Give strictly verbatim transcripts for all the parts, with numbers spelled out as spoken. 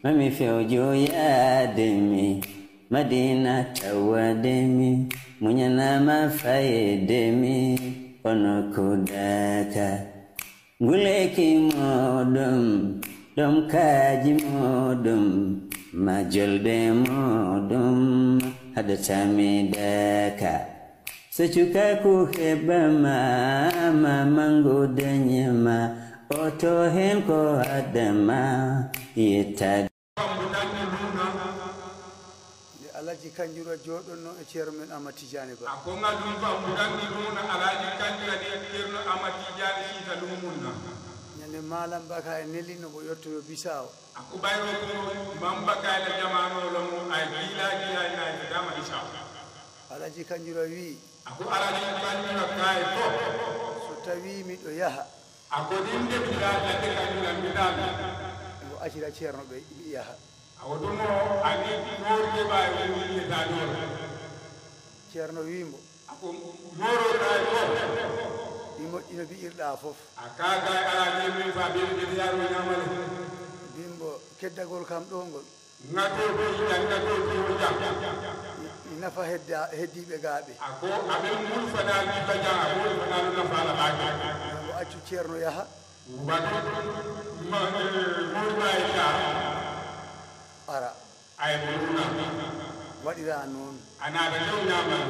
Mami fewjo yaade mi, Madina tawade mi, muñanama fayde mi, kono kudaka. Nguleki muɗum, ɗum kaaji muɗum, ma jolɓe muɗum, haɗata mi daka. So cukaku heɓama, ma mangu dañema, oto hen ko adama, yettade. Nde Alaji Kanjura jooɗonno e Ceerno men Ahmad Tijaani Ba. A ko ngal ɗum ko Abu Dangi ɗum no Alaji Kanjura ɗi Ceerno Ahmad Tijaani Siita ɗum mun na. Ñande Maalam Baka e nelino mo yottoyo Bisaawo. A ko ɓayro ko Mamba Kayla jamaano lo mo ay gila gila ay ay dama Bisaawo. Alaji Kanjura wi. A ko Alaji Kanjura kay ko. So tawi miɗo yaha. A ko ɗin de mbiɗa ladde Kanjura mbiɗa. Ngo acira Ceerno ɓe yaha. A woto mo ani moorde ba e woni yetaade on. Ceerno wi mbo. A ko mooro kay ko. Mi moƴƴino bi'irɗa fof. A ka kay ala ni min fa ɓe ɓe yaro ñamale. Bimbo keddagol kam ɗo ngol. Ngato ko jam, ngato ko jam. Mi nafa hedda, heddiiɓe gaaɓe. A ko aɓe mulfana mi baja, a mulfana no nafa la baja. Ngo accu Ceerno yaha. Mbaɗo ma, eh, murna e ka. Ara. Ay murna. Waɗira noon. A naata kew ñaamal.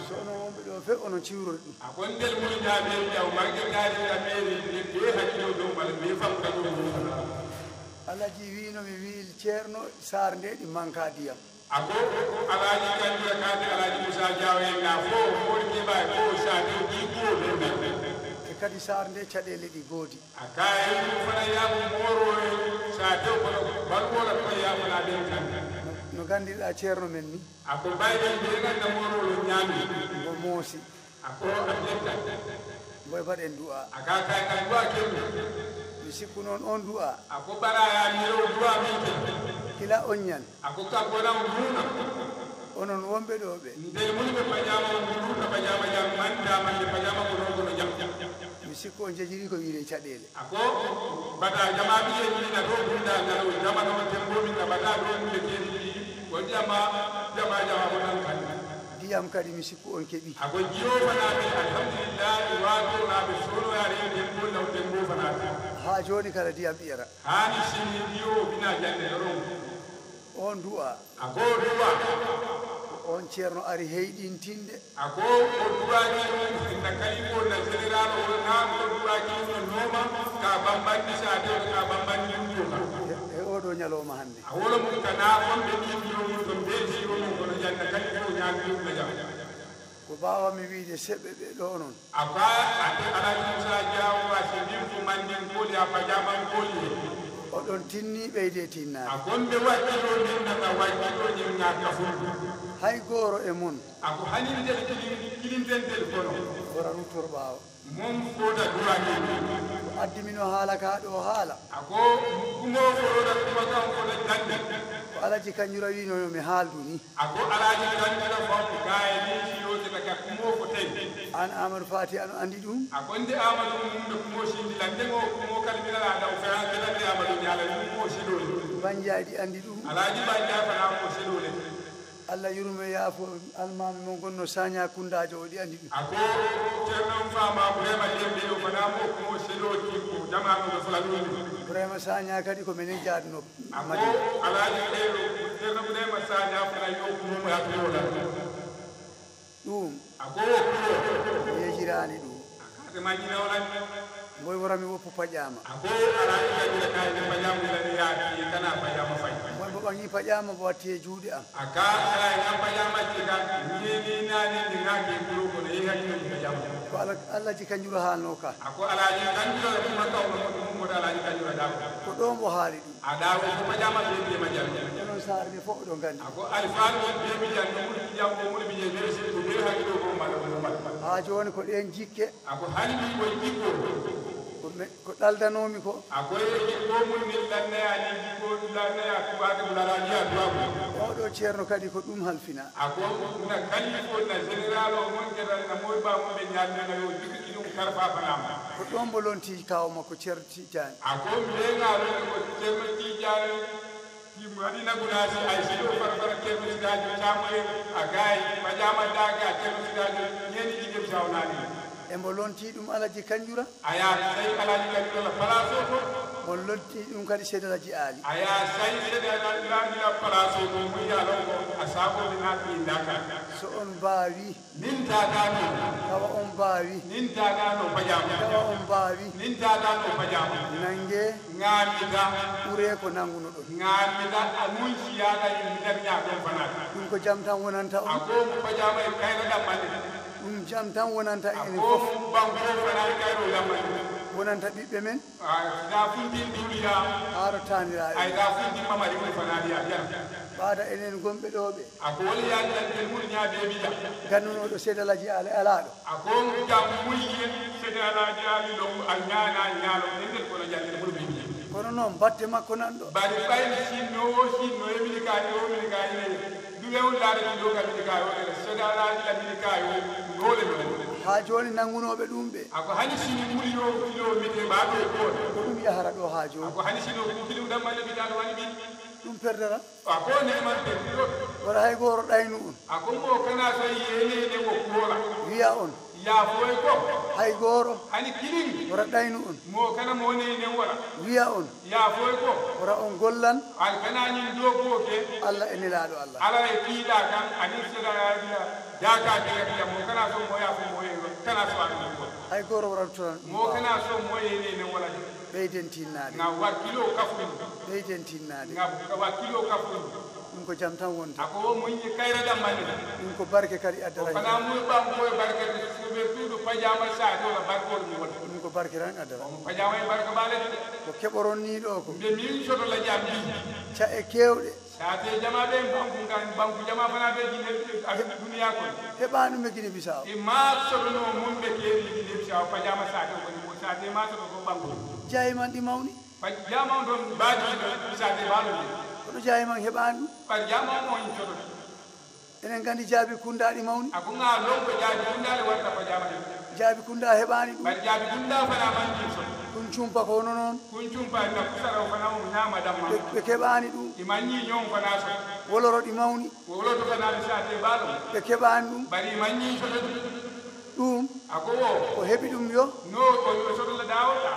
So onon wonɓe ɗo fof onon ciwrori ɗum. A kon ndel mun jaabe jaw marge taari a meeri be hakkilo dow mala be famta dow mala. Alaji wiino mi wiil Ceerno Saar nde ɗi manka diyam. A ko Alaaji Kanjura kaade Alaaji Musa Jaawo en na fo, fo keɓa e fo saate ɗi kuwo ɓe ngal. E kadi Saar nde caɗeele ɗi goodi. A kaye ɗum fana yaamu mooro e saate kono balwola koye yaafana ɓen tan. No, no ganndirɗa Ceerno men ni. A ko mbayɗen ɓe ganda mooro lo ñaami. Ngo moosi. A ko a ƴetta. Mboy mbaɗen du'a. A ka kay kan du'a kemmi. Mi sikku noon on du'a. A ko ɓara ya miro du'a min ke. Kila on ñan. A ko ka gona o duuna. Onon wonɓe ɗo ɓe. Nde mun ɓe pajama on duuna pajama jam man dama nde pajama ko non kono jam. Mi sikku on jejiri ko wiide caɗeele. A ko bata jama ɓiye ni na ɗo bunda na ɗo jama no tembo min na bata ɗo mun de kedi. Ko jama, jama, jama ko nan kan. Ndiyam kadi mi sikku on keɓi. A ko jiyo fana ɓe alhamdulillah wato na ɓe sono yare tembo law tembo fana. Haa jooni kala ndiyam ɓiyata. Hani sinni jiyo bina jande doron. On du'a. A ko du'a. On Ceerno ari heyɗintinde. A ko o du'aji ɗum na kalifo na général o na o du'aji ɗum no nooma ka bambanni saate o ka bambanni ɗum ka. E, e oɗo ñalawma hannde. A wolo mum ka na on ɓe ɗin ɗiyo mum ɗon ɓe jiyo mum kono janna kalifo ñaami ɗum na jam. Ko mbaawanmi wiyde seɓɓe ɓe ɗo noon. A ko a, a, Alhaji Moussa Diaw wa si mbin ko Mandinkooli a Pajamankoli he. Oɗon tinni ɓeyde tinnaade. A gombe wakkilo min nana wakkilo ñin ŋa kaful. Hay gooro e mon. A ko hanintel kilin, kilintentel kono. Wora ruttor ɓaawo. Mon fota duwani. Ko addi mino haala ka ɗo haala. A ko kumo foroda kuma kan fota jande. Ko Alhaji Kanjura wino yo mi haaldu ni. A ko Alhaji Kanjura fam gaye ni si yo te daga kumo foten. An Amadou Fati ano andi ɗum? A ko nde Amadou mum no kumo sindi lande ngo kumo kalbina la daw fera ke lande Amadou Diallo ni kumo sidole. Banjaaji andi ɗum? Alhaji Banja fana ko sidole. Allah yurmo yaafo almaami mon gonno Saña Kundaajo o ɗi andi ɗum. A ko Ceerno Faama Burema Dembe o fana mo kumo sidoji ko jamaano no fala ɗum. Burema Saña kadi ko menen jaadno. A ko Alhaji Ceerno Burema Saña fana yo kumo mo yaafo la. Ɗum. A ko wo kumo. Yejiraani ɗum. A ka te majina wala. Mboy wora mi woppu paƴaama. A ko Alhaji Kanjura kay ne paƴaama wala ni ya ki kana paƴaama fay. Mboy mbo ɓangi paƴaama mbo watti e juuɗe am. A ka kala ya paƴaama ki ka ni ni na ni ni na ki kuro ko ne ya ki paƴaama. Ko Ala-, Alhaji Kanjura haalno ka. A ko Alhaji Kanjura ko ma ka mo mo Alhaji Kanjura da. Ko ɗo mbo haali ɗum. A ɗa o ko paƴaama be be majal. Onon saare nde fof oɗon nganndi. A ko alfaanu on be mi jan no mul jam ko mul bi je be si ko be hakkilo ko mal ko mal. Haa jooni ko ɗeen jikke. A ko hani mi ko jikko. Ko me-, ko ɗaldanoomi ko. A ko e jikko mun ni lanne ya ni jikko lanne ya tuwaade ko lala ni ya tuwaade. Oɗo ceerno kadi ko ɗum halfina. A ko na kalifo na général o mon kedal na moy ba mo be nyaal na yo jikki ɗum karfa fanama. Ko ɗoon mbo lonti kaaw makko Ceerno Tijaani. A ko mbeŋa woni ko Ceerno Tijaani Waɗi nagunaasi ay siɗo farfara ceerno Siraajo Caamoye a gaay, pajaama daaga ceerno Siraajo ñeeni ɗiɗem sawnaani. Embo lontii ɗum Alaji Kanjura? A yaa say Alaji Kanjura la palaaso ko? Mo lontii ɗum kadi Seydi Alaji Aali? A yaa say Seydi Alaji Aali la palaaso ko, mo yaalon ko a saabooɓe naatni Daaka. So on mbaawi. Nin taataano. Tawa on mbaawi. Nin taataano pajaama. Tawa on mbaawi. Nin taataano pajaama. Nangee. Ŋaamita. Ɓuree ko nanngunoɗon. Ŋaamita a mun si yaada e mitan ñaa ɗon fanaata. Ɗum ko jam tan wonanta on. A ko mo pajaama e kayra ɗammande. Ɗum jam tan wonanta en enen fof. A ko mo banko fanaata kayro ɗammande. Wonanta ɓiɓɓe men. A, si daa funtin duuliyaa. Haaro taaniraaɓe. Ay daa funtin mamari mun fanaata yaa jam. Ɓaada enen gonɓe ɗoo ɓe. A ko woni yaani tan tel mun ñaaɓe e bija. Gannunooɗo Seydi Alaji Aali alaaɗo. A ko jam mun ye Seydi Alaji Aali lo a ñaana ñaalo enden kono jande mun bija. Kono noon batte makko nan ɗo. Bari ɓay sinno o sinno e mini kaani o mini kaani ne. Duwe on laare ɗo ka mini kaani o ɗe Seydi Alaji la mini kaani o noole ɗo. Haa jooni nanngunooɓe ɗum ɓe. A ko hani sini muli yo kilo mite ba ɗo ko. Ko ɗum yahara ɗo haa jooni. A ko hani sino ko kilo ɗam malle bitaɗo wani bi. Ɗum perdata. A ko neman perdiɗo. Wala hay gooro ɗaynu on. A ko mo kana so yene ne wo kola. Wiya on. Ya foy ko. Hay gooro. Hani kilin. Wala ɗaynu on. Mo kana mo ne ne wala. Wiya on. Ya foy ko. Wala on gollan. Al kana ñin do ko ke. Alla e nelaaɗo Alla. Ala e kiila kan anin sira ya daka ke ya mo kana so mo ya fo mo ye kana so an ko. Hay gooro wala turan. Mo kana so mo ye ne ne wala. Ɓeyden tinnaade. Nga wakkilo kafun. Ɓeyden tinnaade. Nga wakkilo kafun. Ɗum ko jam tan wonta. A ko wo mun yi kayra dam mani. Ɗum ko barke kadi addata. O fana mu ba mo barke de sube tudu pajama sa do la barko mo wala. Ɗum ko barke tan addata. Mo pajama e barka bale. Ko keɓoron ni ɗo ko. Mbe min soto la jambi. Ca e kewɗe. Saate jama ɓe banku ngan banku jama fana ɓe jine duniya ko. Heɓa ɗum e Gine Bisaw. E ma soto no mun ɓe kewi Gine Bisaw pajama saate ko ni saate ma soto ko banku. Jayi man ɗi mawni. Pajama on ɗon baaji saate balo ni. Kono jayi man heɓani ɗum. Pajama on soto. Enen nganndi jaabi kunndaaɗi mawni. A ko ŋaa lon ko jaabi kunndaaɗi warta ko jaamani. Jaabi kunndaa heɓaani ɗum. Bari jaabi kunndaa fana manji so. Kun cumpa ko hono noon. Kun cumpa na kusara o fana o ñaama damma. Ɓe, ɓe keɓaani ɗum. I manji ñoŋ fana so. Woloro ɗi mawni. Woloto fana ɓe saate baalo. Ɓe keɓaani ɗum. Bari i manji so ɗum. Ɗum. A ko wo. Ko heɓi ɗum yo. No o yo sotola daawota.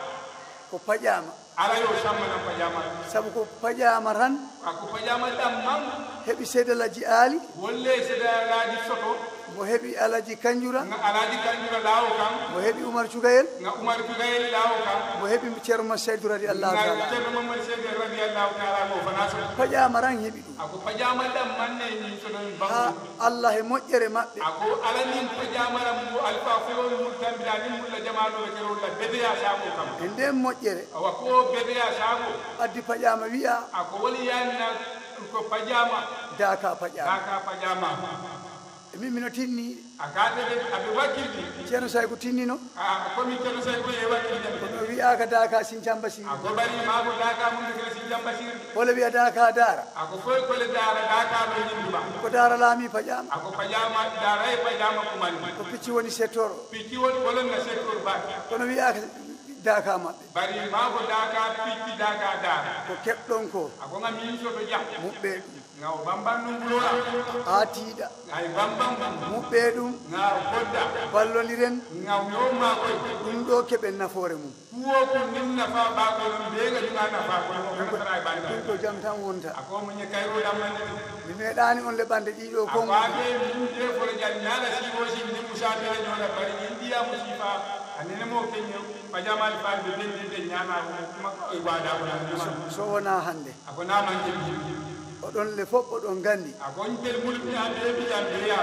Ko paƴaama. Ala yo sammana paƴaama. Sabu ko paƴaama tan. A ko paƴaama ɗam man. Heɓi Seydalaji Aali. Wolle Seydalaji soto. Mo heɓi Alaji Kanjura. Nga Alaji Kanjura laawo kan. Mo heɓi Umar Cugayel. Nga Umar Cugayel laawo kan. Mo heɓi Ceerno Mamad Seydu radiyallahu taala. Nga Ceerno Mamad Seydu radiyallahu taala mo fana soto. Paƴaama tan heɓi ɗum. A ko paƴaama ɗam man ne ni soto en bangu. Ha Allah e moƴƴere maɓɓe. A ko Ala nin paƴaama ɗam mo alfa fewol mun tambira nin mulla jamaano e kerol la bedeya saabo kam. E nden moƴƴere. Awa ko bedeya saabo. Addi paƴaama wi'a. A ko woni yanna ko paƴaama. Daaka paƴaama. Daaka paƴaama. E min mino tinni. A ka de aɓe wakkilde. Ceerno Sayku tinnino. A ko mi Ceerno Sayku e wakkilde. Kono wi'aaka daaka sin camba siri. A ko bari ma ko daaka mun de sin camba siri. Wala wi'a daaka daara. A ko foy kole daara daaka ɗo yimɓe ba. Ko daara laami paƴaama. A ko paƴaama daara e paƴaama kumani. Ko picci woni settoro. Picci woni wolon na settor ba. Kono wi'aaka daaka maɓɓe. Bari ma ko daaka picci daaka daara. Ko keɓɗon ko. A ko nga min soto jam. Muɓɓe ɗum. Nga o bamban ɗum ɓurola. A tiiɗa. Ay bamban ɗum. Muɓɓe ɗum. Nga o kodda. Ballondiren. Nga o ma koy. Ɗum ɗo keɓen nafoore mum. Kuwo ko min nafa ba ko ɗum be ga ɗum a nafa ko ɗum o kana tara e banda. Ɗum ko jam tan wonta. A ko mun ye kayro ɗam man ɗum. Mi meeɗaani on leɓande ɗiɗo ko. A ko aɓe min de foro jan nala siwo si min musa tere ñola bari indiya musifa. A nene mo kenyo. Pajamal fande bende de ñana ko kuma ko e wada ko nan. So, so wona hannde. A ko naman jebbi. Oɗon le fof oɗon nganndi. A ko ntel mulmi a be bi an be ya.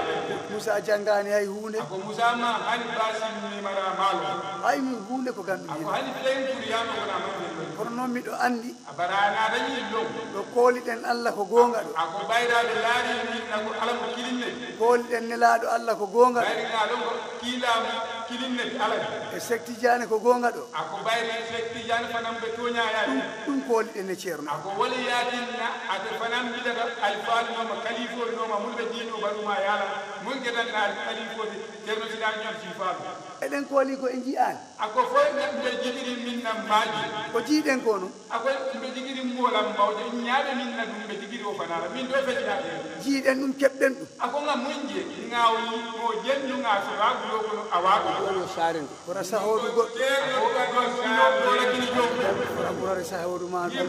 Musa janngaani hay huunde. A ko Musa ma hani basin ni mara malo. Hay mum huunde ko ganndumi. A ko hani fen kuriyano ko naman jebbi. Kono noon miɗo anndi. A barana dañi lo. Ɗo kooliɗen Allah ko goonga ɗo. A ko bayraɓe laari min na ko Ala mo kilinne. Kooliɗen Nelaaɗo Allah ko goonga ɗo. Bayri na ɗon ko kiilamu. Kilinne Alhaji. E Seek Tijaani ko goonga ɗo. Ako bayre Seek Tijaani fanan ɓe tooñaa yaade. Ɗum, ɗum ko woliɗen e Ceerno. Ako woli yaadinna ate fanan mbiɗata alfaalu nooma kalifoori nooma mun ɓe diino baruma yaala mun gedanɗa kalifoori Ceerno Sidaa Ñoom Sii Faalu. Eɗen kooli ko en jiyaani. Ako fof neɗɗo jiɗiri min nan maaji. Ko jiiɗen ko noon. Ako ɓe jigiri mbolam mawde ñaaɓe min na ɗum ɓe jigiri o fanala min ɗo feti ade. Jiiɗen ɗum keɓɗen ɗum. Ako nga munje nga o yi mo jennu nga so ragu yo kono awago. Ɗo yo saare nde. Wora sahoodu goɗɗo. Ako ɗo ɗo kini jom. Wora ɓurare sahoodu ma ɗum.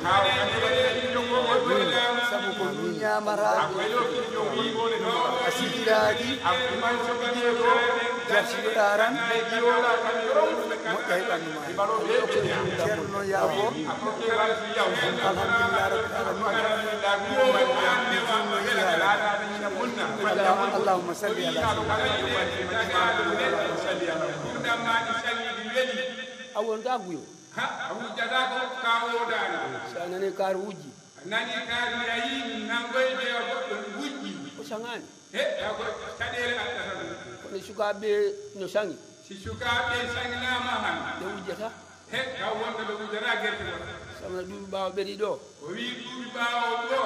Sabu ko min ñaamata. Ako ɗo kini jom wi wole no. A sikiraaki. Ako man so ɓe ɗo. Jarsiɗo ɗaran. Moƴƴa e ɓanndu ma. Ceerno Yaabo. Alhamdulillah rabbil alamin. Allahumma salli ala sayyidina Muhammad. A wonta guyo. Ha, a wujjata ko ka woodaani. Si a nani kaari wujji. Nani kaari yayi nangoy de goɗɗo wujji. O saŋaani. He, taw ko caɗeele addata ɗum. Kono sukaaɓe no saŋi. Si sukaaɓe saŋinaama han. Ɓe wujjata. He, taw wonde ɓe wujjata gerte ɗo. Sabu na duuɓi ɓaawo ɓeri ɗo. O wii duuɓi ɓaawo ɗo.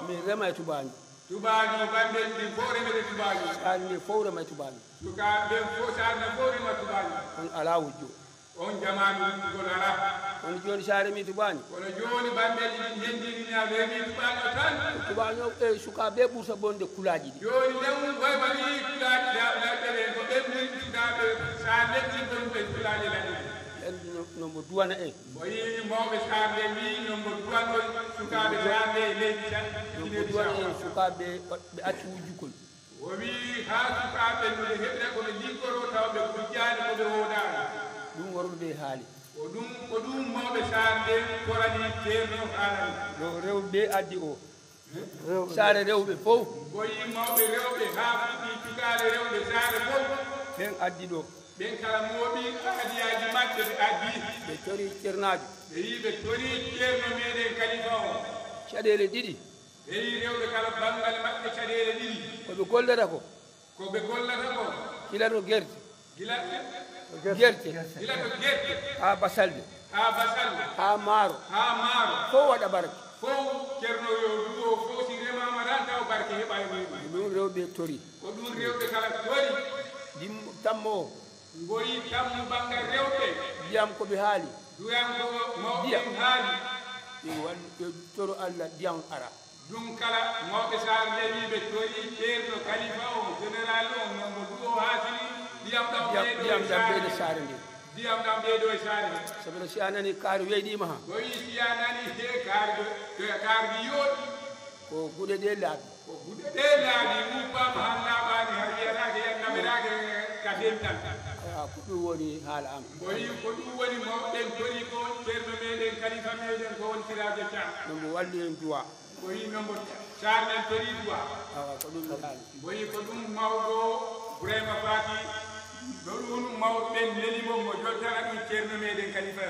Min rema e tubaaño. Tubaaño, banndeeji ɗin fof remete tubaaño. Saari ndi fof rema e tubaaño. Sukaaɓe ɓen fof, saari ndi fof rema tubaaño. Kono alaa wujjo. On jamaanu wujjugol alaa. Kono jooni so a remii tubaaño. Kono jooni banndeeji ɗin henndini mi a remii tubaaño tan. Tubaaño e sukaaɓe ɓurta bonde kulaaji ɗi. Jooni ɗen way waɗi kulaaji da-, laɗɗe ɗen ko ɓen min sukaaɓe sa neɗɗi bonɓe kulaaji laɗɗe ɗen. Ɓen no, no mbo duwana en. Mbo yii mawɓe Saarde wii no mbo duwanol sukaaɓe Saarde e leydi tan. No mbo duwana en sukaaɓe ɓe acci wujjugol. O wii, haa sukaaɓe no ɓe heɓira ko ɓe liggoroo tawa ɓe gujjaani ko ɓe woodaani. Ɗum worɓe ɓe haali. Ko ɗum, ko ɗum mawɓe Saare ɓe korani Ceerno haalani. Ɗo rewɓe ɓe addi o. Saare rewɓe fof. Mbo yii mawɓe rewɓe haa fuɗɗi cukaale rewɓe Saare fof. Ɓen addi ɗo. Ɓen kala mooɓi aadiyaaji maɓɓe ɓe addi. Ɓe tori Ceernaajo. Ɓe yii ɓe tori Ceerno meɗen Kalifa o. Caɗeele ɗiɗi. Ɓe yii rewɓe kala banngal maɓɓe caɗeele ɗiɗi. Ko ɓe gollata ko. Ko ɓe gollata ko. Gila to gerte. Gila. Gerte. Gila to gerte. Haa basalle. Haa basalle. Haa maaro. Haa maaro. Fof waɗa barke. Fof Ceerno yo duwo fof si remaama tan taw barke heɓa e muɗum. Ɗum rewɓe tori. Ko ɗum rewɓe kala tori. Ɗim tammo o. Ngoyi tammu banngal rewɓe. Ndiyam ko ɓe haali. Ndiyam ko mawɓe ɓen haali. Ɓe wan-, ɓe toro Allah ndiyam ara. Ɗum kala mawɓe Saare ɓe wii ɓe tori Ceerno Kalifa o, général o, non mo duwo haasini, ndiyam ɗam ɓeydo e saare nde. Ndiyam ɗam ɓeydo e saare nde. Sabu no si a nani kaari weydiima ha. Ngoyi si a nani he kaari ɗo, ɗo kaari ɗi yooɗi. Ko guɗe ɗe laaɓi. Ko guɗe ɗe laaɓi, wuppaama han laaɓaani, har wiyataake yan naɓetaake ka dental. Awa, ko ɗum woni haala am. Ngoyi ko ɗum woni mawɓe ɓen tori ko Ceerno meɗen, Kalifa meɗen ko woni Siraajo Caam. No mbo walli en duwa. Ngoyi no mbo Caam en tori duwa. Awa, ko ɗum mi haali. Ngoyi ko ɗum mawɗo Burayma Faati, no ɗum mawɓe ɓen neli mo, mo jottana ɗum Ceerno meɗen Kalifa.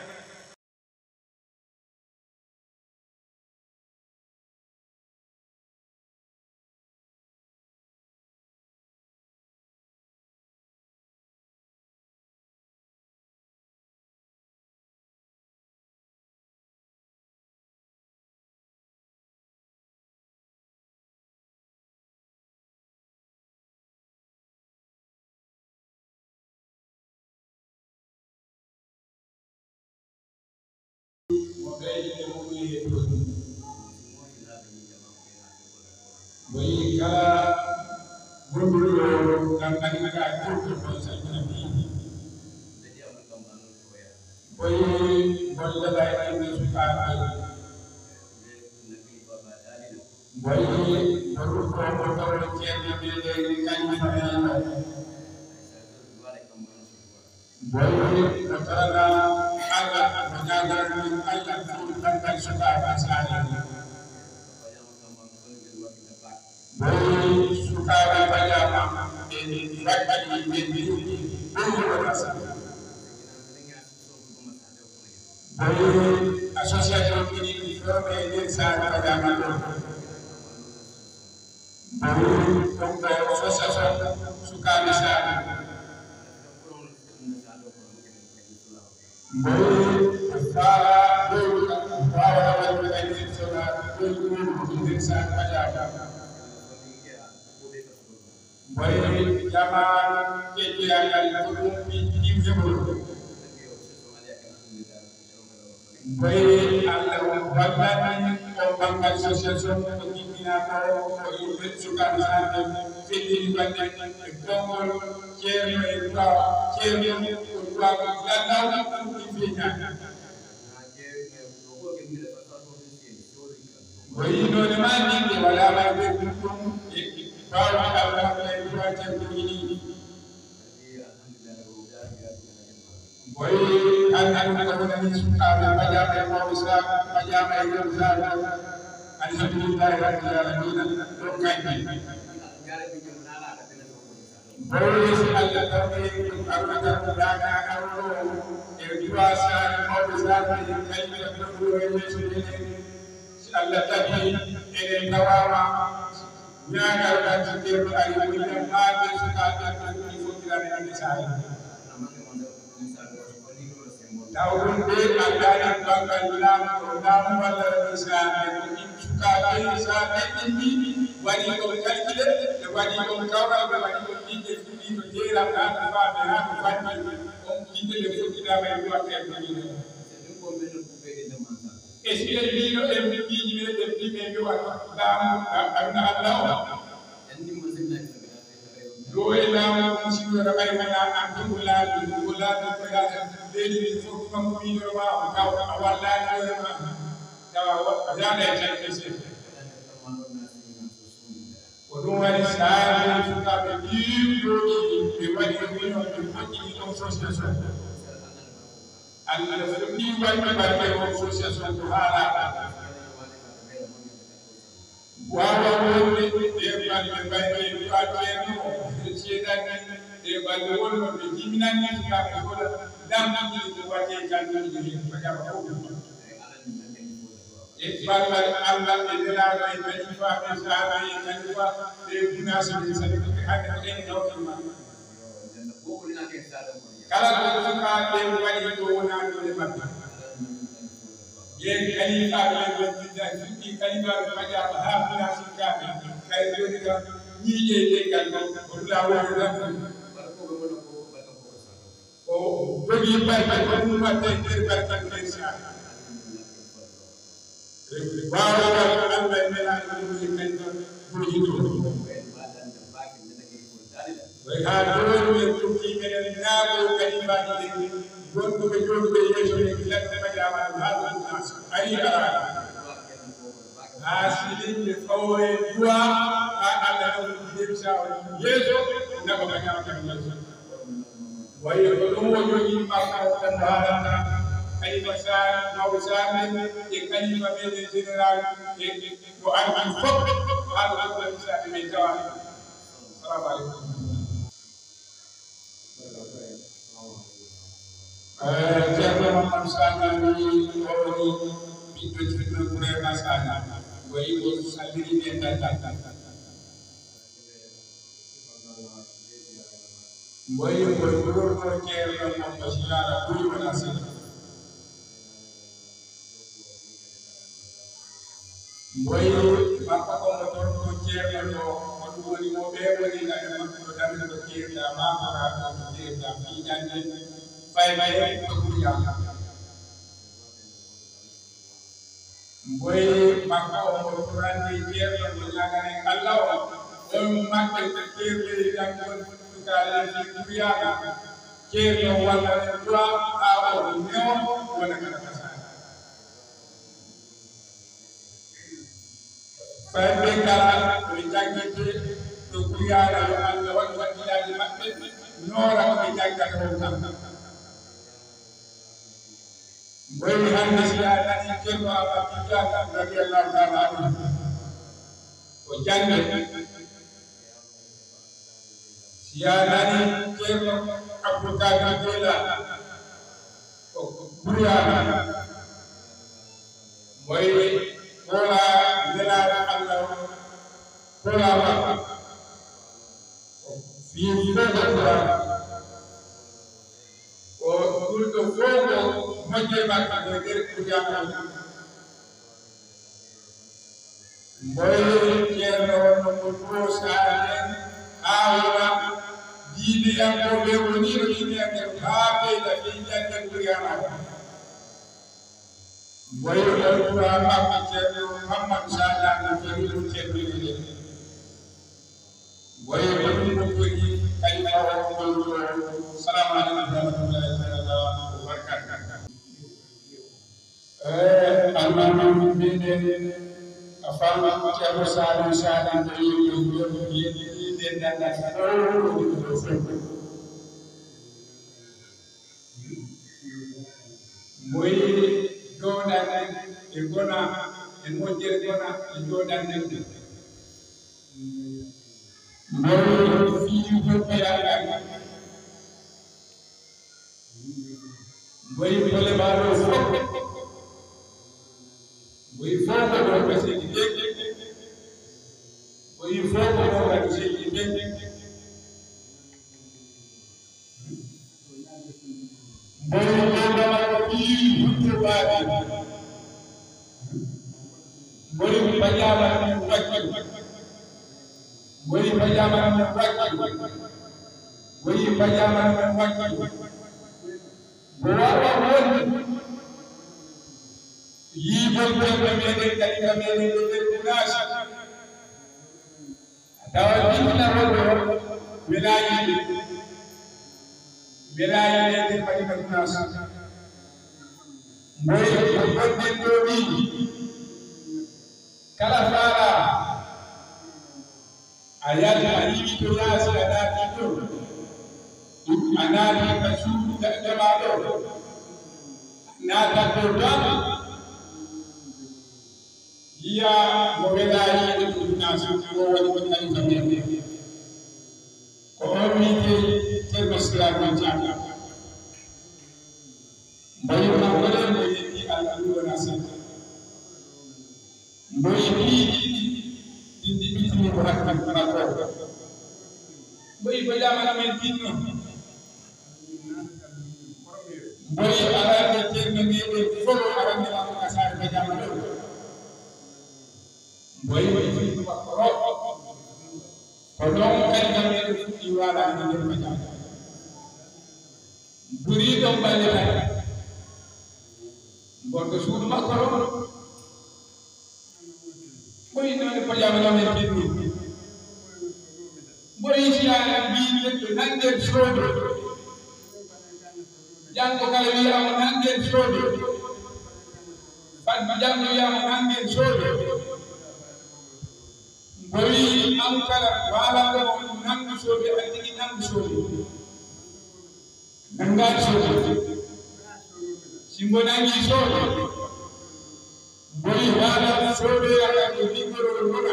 Mo ɓeydi e muɗum e heɓɓude. Mo yi kala wonduɗo ngam anndita ɓurɗo ko salmina mbiɗi. Mo yi golle ɓay ɗiɗi sukaaɓe. Mboyi ko ɗum ko ko tawa ceerno meɗen Kalifa en o. Mboyi ko tawata Allah ko ñaagana min Allah ɗum banngal sukaaɓe Saare. Mboyi sukaaɓe pajaama ɓe waɗɗi ɓe ɗum ko ɗum ko ɗum. Mboyi association ɗiɗi fewɓe e nder Saare Pajama ɗo. Mboyi ɗum ko association sukaaɓe Saare. Mboy ko faala dow ko faala wonde ay sona dow ko nder sa kajama. Mboy jamaan kecciyagal ko ɗum ɓe ɗiw heɓol. Mboy Allah on wallani on banngal social son ko jibbina ko ko yimɓe sukaaɓe saabe fellini bannde e konngol ceerno e duwa ceerno ko duwa ko lannaw ɗum ɗi feñaani. Ko yiɗoode ma ɗiɗi wala ma nder ɗum e bawɗe Allah e duwa ceerno ko yiɗi. Boy an an ko woni sukaaɓe bajama e mawɓe saaɓe bajama e yewtaade alhamdulillahi rabbil alamina ɗon kaydi. Boy si Allah tawde ko arwata ko daga arwo e duwa saaɓe mawɓe saaɓe kaydi ko ɗo e yeeso ɗen. Si Allah tawi enen tawama ñaagal ɓanti ceerno ari ko jam haa ɓe sukaaɓe ɓe ɗum fokkirani ande saare. Taw ɗum ɓe aldaani banngal laamu ɗo laamu walla rabi saare ko ɗin sukaaɓe saare ɗin ni waɗi ɗon kalkile ɓe waɗi ɗon kawral ɓe waɗi ɗon ɗiɗɗe fuɗɗiino jeeram haa ko faaɓe haa ko fanni on ɗiɗɗe ɓe fokkiraama e duwa ɓe ɗiɗɗe. E si en mbino en miiji men en mbimi en mbiwa laamu aduna Allah o. Yo e laamu musiɗɗo no ɓay wona an ɗum laabi ɗum laabi ko yaata leydi ndi fof ɗum ko miijoro ma o taw a wallaani hoore ma tawa a yaada e cakke seeɗa. Ko ɗum waɗi saare sukaaɓe ɗiɗo ɓe waɗi réunion ɓe moƴƴini ɗon association. Allah fuɗɗi waɗde barke o association ko haalaaka. Wawa wonde ɗe balɗe mbayɓe du'a ceerno o ceedani ɗe balɗe wonno ɓe jiminanni sukaaɓe fola damɗiɗi ko waɗe kalɗiɗi ko jaɓa fof. E ballal Allah e nelaaɗo e kalifa e saaba e kalifa ɓe gunaasi ɓe sali ɓe hande ko en hewtoma. Kala ko sukaaɓe waɗi ɗo wona ɗo e maɓɓe. Ɓen kalifaaɓe ɓen ɓen jiddani fuɗɗi kalifaaɓe paƴaama haa gunaasi kaaɓe kay joni kam ñiiƴe e leggal ɗo ko ɗula woni tan. Ko jogii barke ko ɗum waɗde e nder barke nder saare. Waawagol Allah e nelaaɗo ɗum e kadi ɗum hito. Way haa jooni en tokkii meɗen ñaagoo kalifaaji ɓe wonɓe ɓe jooɗuɓe yeeso men gila ɓe mbaɗaama ɗum haa ɗum naasa. Ari araani. Haa si leñɓe fawre duwa haa Allah ɗum jiɗen sa o yeeso naɓa mbaɗaama ɗum yeeso. Wayi ko ɗum o jogii makko o tan haalata kalifa Saar mawɗo Saar men e kalifa meɗen général e ko ardi fof haa ko ɗum kalifa Saar men tawa. Salamu aleykum. Eh, Ceerno Mamadou Sané ni o woni ɓiɗɗo Ceerno Bourema Sané. Wayi ko salliri ɓe tan. Mboyi ko juulɗo ceerno Mamma Silaala ɓuri wona sila. Mboyi makko ko mo torko ceerno ɗo, ko ɗum woni mo ɓe woni ngare makko ɗo dami ko ceerda ma ko raɗo ko ceerda fi jande fay fay ko ɓuri yalla. Mboy makko o mo turande ceerno mo ñaagane Allah o on makke ceerno tan kon tukale fi duriyaga ceerno walla dura ha o newo wona kala kasara. Fayɓe kala ɓe jangite to duriyaga yo Allah waɗi wakkilaaji maɓɓe noora ko ɓe jangata on kam. Mboy hannde si a nani ceerno Abba Tijjani radiyallahu taala anhu ko jannde. Si a nani ceerno Abdou Kadir Jeyla ko Buryaana. Mboy kola nelaaɗo Allah kola makko. Ko fii fof ko Buryaana. Ko ɗum ɗo fof ko Mboy ceerno wonno ko duwo saare en, aawira diineyankooɓe woni no diineyanke haa ɓeyda fii jannde Qur'aana o. Mboy ɗo duwa makko ceerno Muhammadu Salah no feri ɗum ceerno Idriss. Mboy ko ɗum ko feri kalima o ɗum ɗo. Salaamu aleykum wa rahmatullahi taala wa barakatuh. Eh, almaami meɗen, a faama Ceerno Saliou Sané, no yeeɗi, yeeɗi, yeeɗi, yeeɗi, dental ngal fof, woni ɗo fof. Mboy jooɗande e gona, e moƴƴere gona, e jooɗande ɗum. Mboy fii hoɓɓe yaakaar. Mboyi bole baalo fof. Mboyi fof ko ɗo ko seydi Deng. Mboyi fof ko ɗo kadi seydi Deng. Mboyi ko ɗo ko ɗi hutto baaɗi. Mboyi bajama min wakki. Mboyi bajama min wakki. Mboyi bajama min wakki. Mbo wawa wonde yiigol ɓerɗe meɗen, kadi ka meɗen ɗo ɓe kunaasi. Tawa fitina rewɓe o, wela yiide. Wela yiide e nder Madina Gunaas. Mboy ko gonɗen ɗo ni, kala faala, a yalti, a yiwi to yaasi, a naati ɗo. A naati ka suudu ja-, jama ɗo. A naata ɗo tan. Yiya mo wela yiide ɗum naasi, ko woni ko Khalifa men. Ko on wiite Ceerno Siraji Dia. Mboyi kanko ɗen mo yetti Allah ɗum wona seeɗa. Mboyi piiji ɗiɗi, ɗin ɗi ɓittini ko hakki makko. Mboyi ko jamana men tinno. Mboyi arande ceerno meɗen fof arande makko ka saare bajama ɗo. Mboyi ko fii makko o. Ko ɗon kadi kam meɗen fuɗɗi waalaade nder bajama. Buri ɗon balle kadi. Ngonɗo suudu makko ɗon. Mboyi noone ko jamano men tinni. Mboyi siyaana mbiyi neɗɗo nangen soode. Janngo kala wiya mo nangen soode. Faddu janngo wiya mo nangen soode. Mboyi an kala waalanɗo mo nangu soode, a tigi nangu soode. Nanngaani soode. Si mbo nanngii soode, mboyi haala soode, yaaka ko liggorol wona,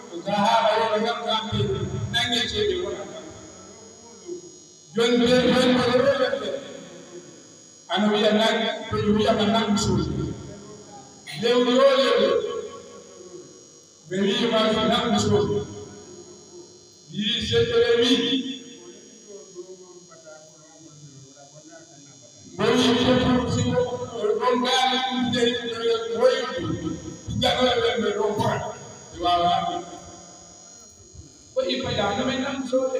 ko ka haala wona ngam kampe, nanngee soode wona. Jonde, jonde, jonde. Ana wiya nanngi, ko wiya ma nanngu soode. Lewru yoo lewru. Ɓe wii ma ko nanngu soodi. Wii seddere wii. Mbo wii ko ɗum si ko ɗon gaali ɗum de royude. Jagore ɓe ɓe ɗon fora. Ɓe waawa. Ko i paja no men nanngu soode.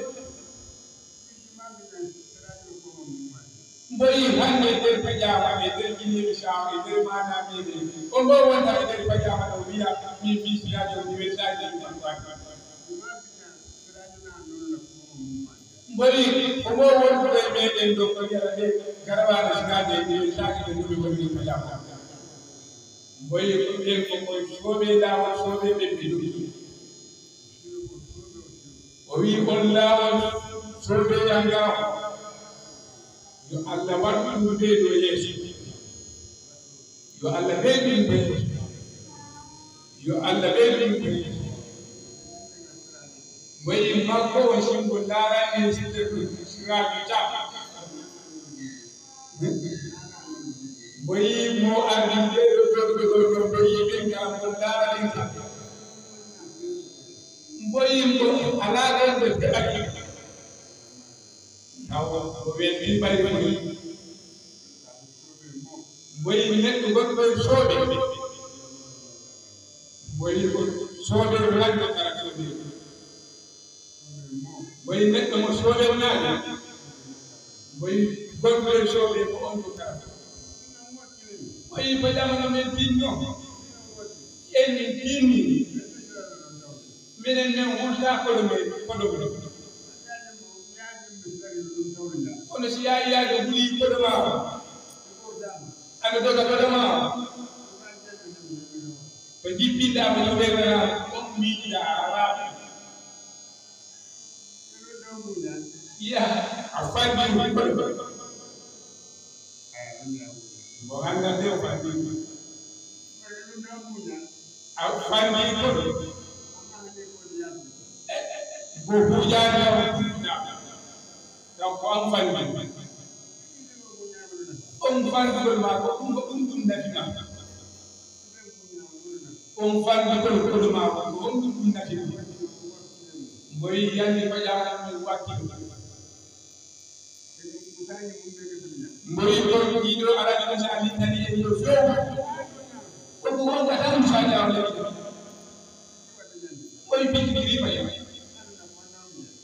Mboyi hannde nder pajaama e nder jinneeɓe Caam e nder maanaa meeɗen. Ko ngo wonta e nder pajaama ɗo wiya, min fii siraajo mi weltaaki e ɗum. Mboyi ko ngo wondude e meeɗen ɗo ko wiyata nde garawaano siraajo e mi weltaaki e ɗum woni nder pajaama. Mboyi ko ɓen ko koye soobee laawol soobee ɓen ɓe jogii. O wii on laawol soobee yanngaa. Yo Allah waɗ ɗum ɓeydo yeeso. Yo Allah ɓeydo ɗum ɓeydo. Yo Allah ɓeydo ɗum ɓeydo. Wayi makko o singo laara en siraaɓe Caam. Wayi mo ardi ɓeydo ɗo ɗo ɗo wayi ɓen kala mo laara en ka. Wayi mo alaa ɗon ɓe feɗaki. Taw ko weltin ɓay woni. Wayi neɗɗo gonɗo e soɓe. Wayi ko soɓe lanɗo kala soɓe. Wayi neɗɗo mo soɓe naani. Wayi gonɗo e soɓe ko on ko kala. Wayi ko jamano men tinno. En min tinni. Minen min hulta koɗo men koɗo men. Kono si yaa yaade huli koɗo ma. Aɗa doga doga ma. Ko jippinɗa ko ɗum ɓe wona on miijiɗa a waawa. Ya, a fanɗi ko ɗum. Mo hannda nde o fanɗi. A fanɗi ko ɗum. Ko hujaani o ɗum. Donc ko an fanɗi. On fanɗugol ma ko ɗum ko ɗum ɗum nafi ma. On fanɗugol koɗo ma ko on ɗum ɗum nafi ma. Mboy yandi paƴaama ɗum wakkilo. Mboy ko ɗiɗo araɗi ko sa littani en yo few. Ko ko wonga tan sa jaawle. Mboy pitti kiri paƴaama.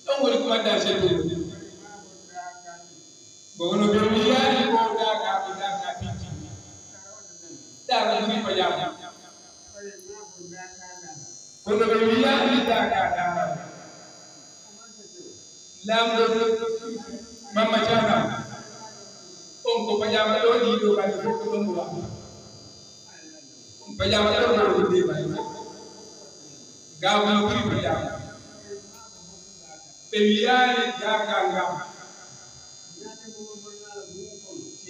Ɗon woni ko wadda seɗɗo. Ko wono ɓe wiyaani ko daaka ko daaka pitti. Daaka ɓuri paƴaama. Kono ɓe wiyaani daaka daaka. Laamɗo Mamma Caama. On ko paƴaama ɗo ɗiɗo ɓalli fof ko ɗon mo waɗa. On paƴaama ɗo ɗo ɗiɗo ɓalli fof. Gaamu no ɓuri paƴaama. Ɓe wiyaani daaka ngam.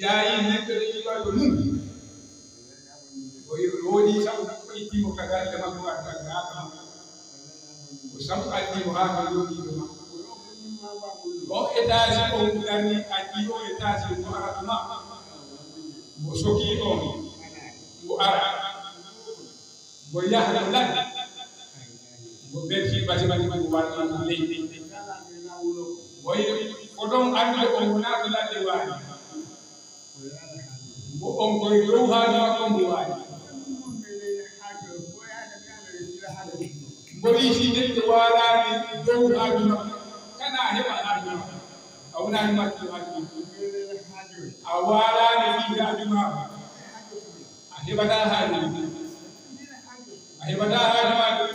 Yaayi neɗɗo e yiwa to mum. O woodi sabu ko itti mo ka galle makko adda gaaka makko. Ko sabu addi mo haa ka yooɗi ɗo makko. O étage on darni addi o étage mo ara ɗuma. Mo soki on. Mo ara. Mo yaha mo ladde. Mo berti bati bati mo warti leydi. Mo yi ko ɗon andude on wona to ladde waani. Mo on koye dow haaju makko mo waani. Mbo yi si neɗɗo waalaani dow haaju makko kana heɓa haaju makko. A wonaani makko haaju makko. A waalaani fii haaju makko. A heɓataa haaju. A heɓataa haaju maa ɗum.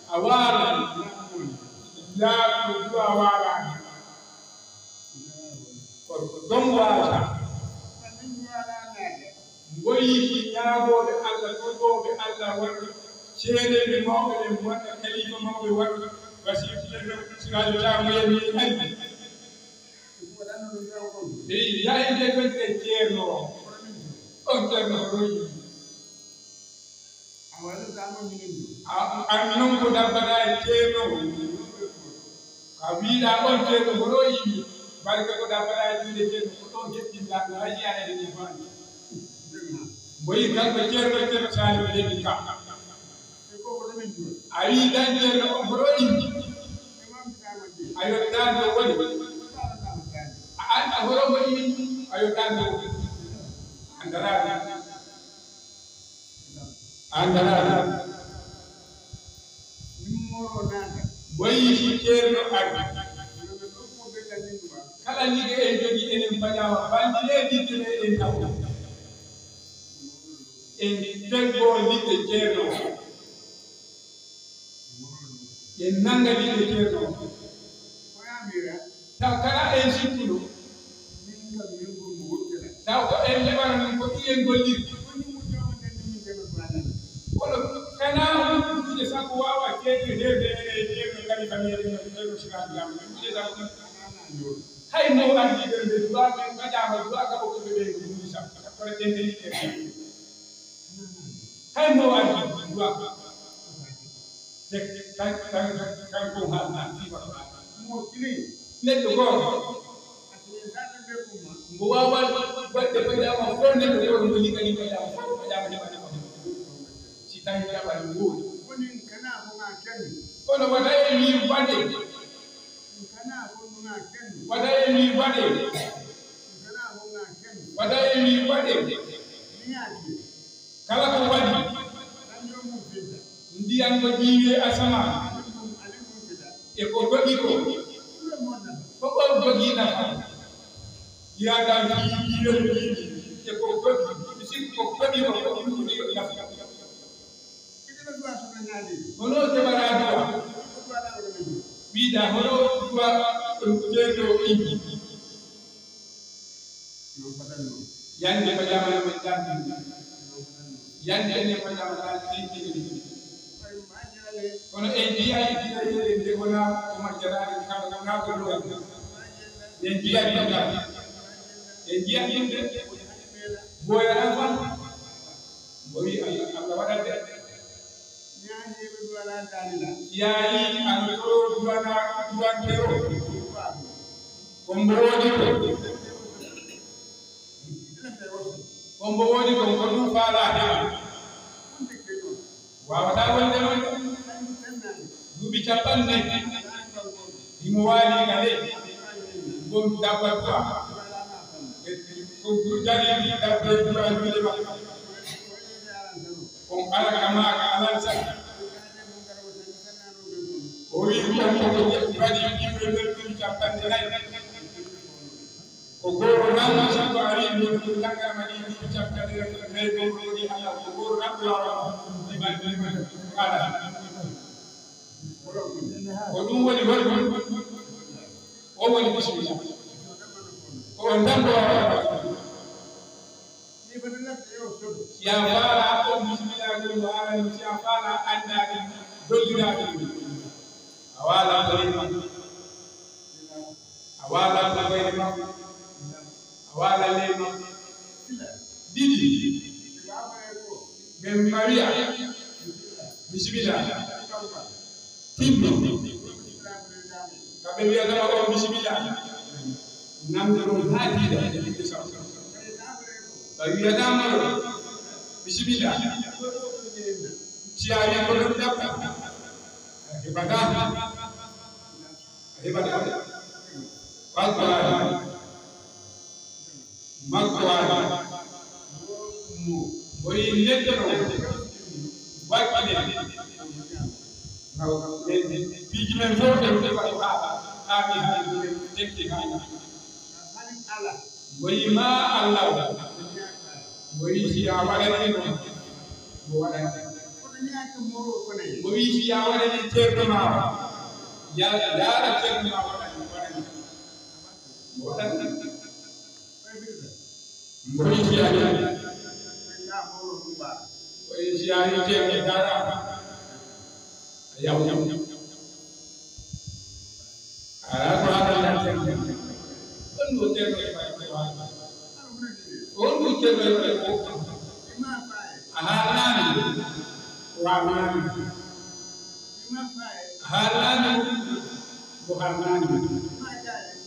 A waala. Laaɓɗo du'a waalaani. Ko ɗum waata. Ngoyi ki ñaagooɓe Allah, tuubooɓe Allah, wonɓe ceedeeɓe mawɓe ɓen, wonɓe kalifa mawɓe, wonɓe wasiiɓe, siraajo taamuyen ni añi. Ɓe yahi nde gonɗe ceerno o. On ceerno ko royi. An non ko dabbata e ceerno. A wiɗa on ceerno ko royi. Barke ko dabbata e juuɗe ceerno ko ɗon heɓɓinta ɗo hayi a eɗen e faani. Mboyi kanko ceerno ceerno salimu heɓi kam. A wi dañde no o mboɗo indi. A yottan to woni. A anda horo mo indi. A yottan to woni. Andaraɗo. Andaraɗo. Boyi si ceerno ardi. Kala liggey en jogi enen paƴaama balɗi ɗe liggey ɗe eɗen taw. En teggoo liggey ceerno. En nannga liggey ceerno. Taw kala en sikkuno. Taw ko en leɓana ɗum ko ɗum en golliri. Kono kana hukkude sabu waawa ceerno heewde ene e ceerno kadi kam ene ceerno siraaɓe lam hukkude sabu. Hay mo ardiiɓe ɓe duwa ɓe mbaɗaama duwa ka okkuɓe ɓe ko ɗum sabu kono ɓen ɓe yiɗde. Hay mo ardiiɓe duwa. Kan kan kan ko haalna fii makko. Neɗɗo gooto. Mbo waawaa waɗde paƴaama fof neɗɗo gooto mbo liggani paƴaama fof paƴaama heɓani mo. Si tawi jaɓani woodi. Kono wata e mi waɗe. Wata e mi waɗe. Wata e mi waɗe. Kala ko waɗi ndiyam ko ƴiiwi e asamaan e ko dogi ko, ko ɗon dogi nafa. Yaa ɗam fii ƴiiwel ƴiiwi e ko dogi, mi sikki ko dogi ko ko ɗum woni nafa. Hono keɓara duwa? Wiɗa hono duwa ceerno o inni. Yande ko jamanu men jardin. Yande ne ko jamanu jardin. Kono en jiyaani jiyayeede nde wona ko majjaraade kam ko naako ɗo. En jiyaani ɗum kam. En jiyaani ɗum de. Boyara kon. Mbo wi Allah, Allah waɗat de. Yaayi ano to duwana, duwante o. Ko mbo woodi ko. Ko mbo woodi ko, ko ɗum faalaa heɓa. Waawata wonde noon. Duuɓi capanɗe nayi. Himo waali ka ley. Ɗum dabba duwa. Ko dari dabba duwa juuɗe makko. On ala kama ka alansa. O wi ɗum ko ko ƴetti waɗi ɗiɓɓe nder duuɓi capanɗe nayi. Ko goro nan, si ko ari, min ko tangara ma ɗi duuɓi capanɗe nayi, ko goro ɗi Allah, ko goro nan, ko wawa ɗi ban, ɗi ban, ko ala. Ko ɗum woni holɗum? O woni bisimilla. Ko on tan ko wawa. Si a faala on bisimilla ɗum, o arani, si a faala anndaade, golliraaɓe ɗum. A waala ko ley makko. A waala ko bayre makko. A waala ley makko. Ɗiɗi. Ɓe mbawiya. Bisimilla. Timmi. Ka ɓe wiyata on bisimilla. Nan ɗum haa tiiɗa. Ka wiyata mo bisimilla. Si a wi ko ɗum ɗaɓɓa. Heɓata. A heɓata. Makko waali. Makko waali. Mo yi neɗɗo ɗo. Wakkile. Piiji men fof ɗe ɗe waɗi haa. Haa mi haa ɗum tekki haa. Mo yi ma Allah. Mo wi si a waɗani mo, mo waɗani. Mo wi si a waɗani ceerno ma o, ya-, yaara ceerno ma waɗani, waɗani. Mo waɗani. Mo wi si a, mo wi si a yi ceerno dara. Yaw, yaw. Ala ko haɗa laajde. On ɗo ceerno e ɓay ko waɗa. On ɗo ceerno e ɓay ko. A haalnaani. Ko haalnaani. A haalnaani. Ko haalnaani.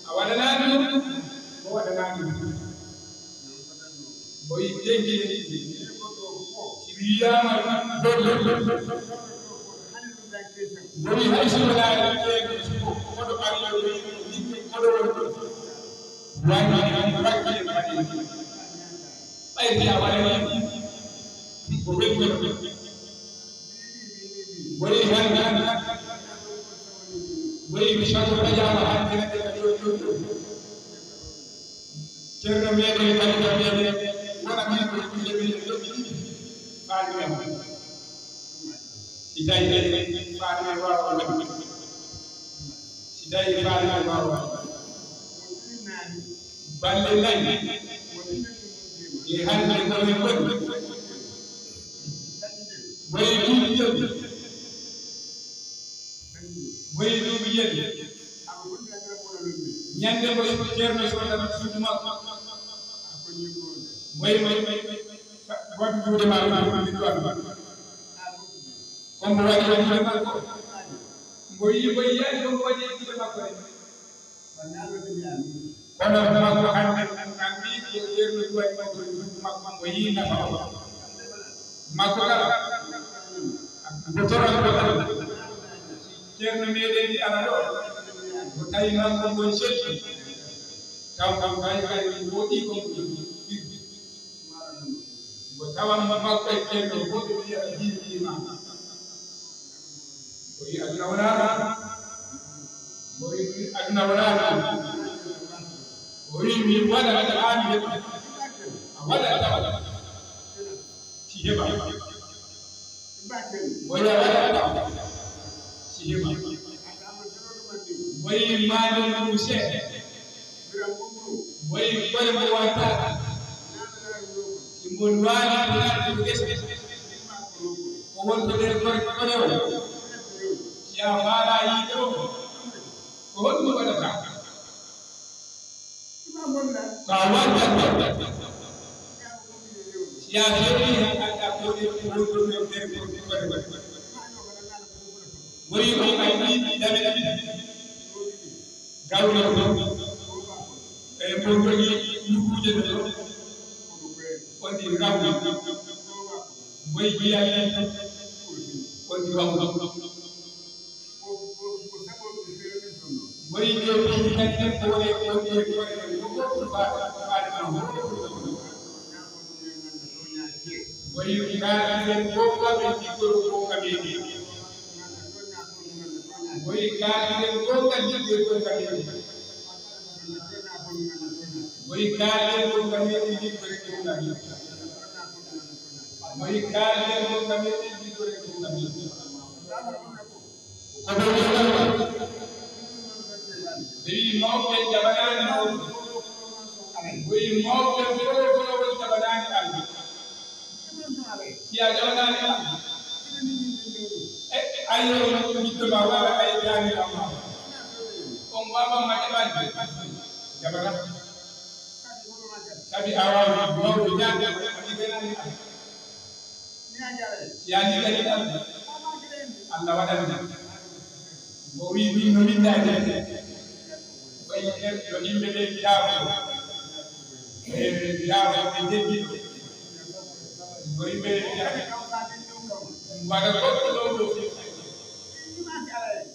A waɗanaani. Ko waɗanaani. Mboy denki si wiyama doddo mboy hay so wala jeego suko kodo ari yimbe kodo wonde wani an bakke bani bay ya wala ko wonde mboy han han mboy mi shago bajama han. Ceerno meɗen, kalifa meɗen, wona min ko ɓiɓɓe men, ɓe ɗiɗi, faami men. Si tawi faami men waawa waɗde. Si tawi faami men waawa waɗde. Balɗe nayi. E hannde ko min woni. Wayi ɗiɗi. Moy ɗum yen? Ñande mo ceerno sodata suudu makko. Moy, moy, moy, moy, waɗu juuɗe ma ɗum ɗum ɗum ɗum. Ko mbo waɗi e juuɗe makko. Mbo yi, mbo yiyaani ko mbo waɗi e juuɗe makko de. Kono makko hannde, an mbi ko ceerno waɗi makko e juuɗe makko, mbo yi nafa o. Makko kala ko toran ko tan. Ceerno meɗen ndi ara ɗo. Ko tawi makko ngon selli. Taw kam kay kay woɗi ko. Tawa makko e ceerno fof ɓe mbiya jiiɗiima. O yi aduna wonaa ɗum. O yi aduna wonaa ɗum. O yi mi waɗa tawa mi heɓa. A waɗa tawa. Si heɓa. O yi a waɗa tawa. Si heɓa. O yi maande mum seeɗa. Boy koye mo wata. Si mbo waali ko naati ko gese. Ko wonto nder kore kore o. Si a faala yiide o. Ko honɗum waɗata? Ko a waɗata. Si a feewi han anda ko woni ko wonto nder kore kore. Boy ko ay ni dame dame. Gawlo ɗo, e mbo jogii nokkuuje ɗo, on ɗi gawlo. Mboy jiyani on ɗi gawlo. Mboy jogii tan ko woni on ɗi kore ko ko ko faade faade ma. Mboy kaaliɗen ko kaɓe jikkoro ko kaɓe. Mboy kaaliɗen ko kaɓe jikkoro ko kaɓe. Mboy kaaliɗen ko kaɓe jikkoro ko kaɓe. Mboy kaaliɗen ko kaɓe jikkoro ko kaɓe. Ko ɗo wiyata. Ɓe wi mawɓe jabanaani mawɓe. Ɓe wi mawɓe fof fof woni jabanaani Allah. Si a jabanaani Allah. E, ayo, ɓiɗɗo ma walla ayo jaani ma. On wawa ma jaɓaade. Jabata. Sabi a waawi mawɓe jaɓde, a jiganaani Allah. Si a ligani Allah, Allah waɗan ma. O wii ɗum no winndaani. Ko yimɓe, no yimɓe ɓe jaabo. E jaabo ɓe jejji. Ko yimɓe ɓe jaabo. Mbaɗa goɗɗo ɗo ɗo.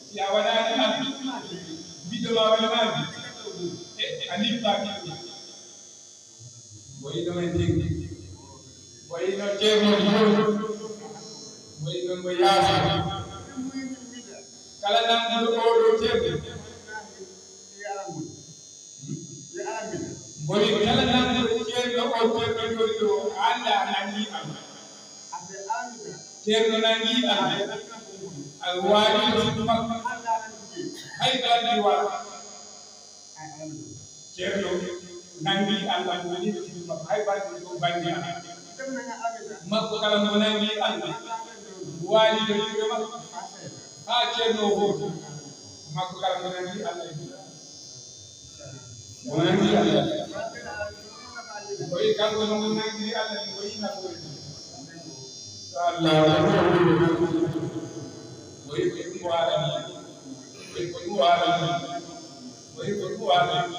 Si a waɗaani Allah, mbiɗo ma waɗanaani. E a liɓɓaaki. Mbo ino men tigi. Mbo ino ceerno Joob. Mbo ino mbo yaasi. Kala nanguɗo oo ɗoo ceerno. Mbo wi kala nanguɗo ceerno oo ceerno jooɗi ɗoo, a anndaa a nangii Allah. Ceerno nangii Allah. A waali ɗo sukku makko. Hay gardi wala. Ceerno nangi Allah ko woni ɗo sukku makko, hay bannge ɗo bannge Allah. Makko kala mo nangi Allah, waali ɗo yimɓe makko. Haa ceerno o hooti. Makko kala mo nangi Allah. Mo nangi Allah. Ko yi kanko no mo nangi Allah, ko yi nafoore. Allah, ko yi ko ɗum waɗani. Ko yi ko ɗum waɗani. Ko yi ko ɗum waɗani.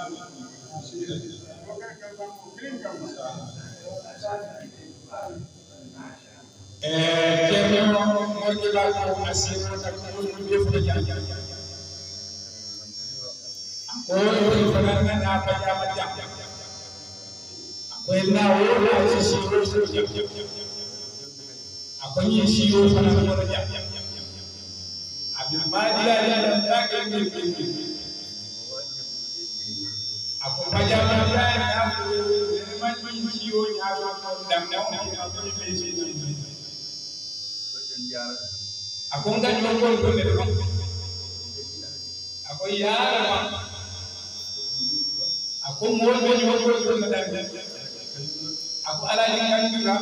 E ceerno Modibo Ba ko asiro tak ko ɗum defde jam. Ko woni ko nanna na paja paja. Ko en na wona si si wona jam. A ko ñii si yo fana ko jam. A bi mbaadi ya ya ta ke ni. A ko paja paja na ko ni man ñii si yo ñaa ko dam na ko ni be si ni. A ko nga ñoo ko ko ne ko. A ko yaara ma. A ko mool ɓe ñoo ko ko na dam. A ko alaaji kandira.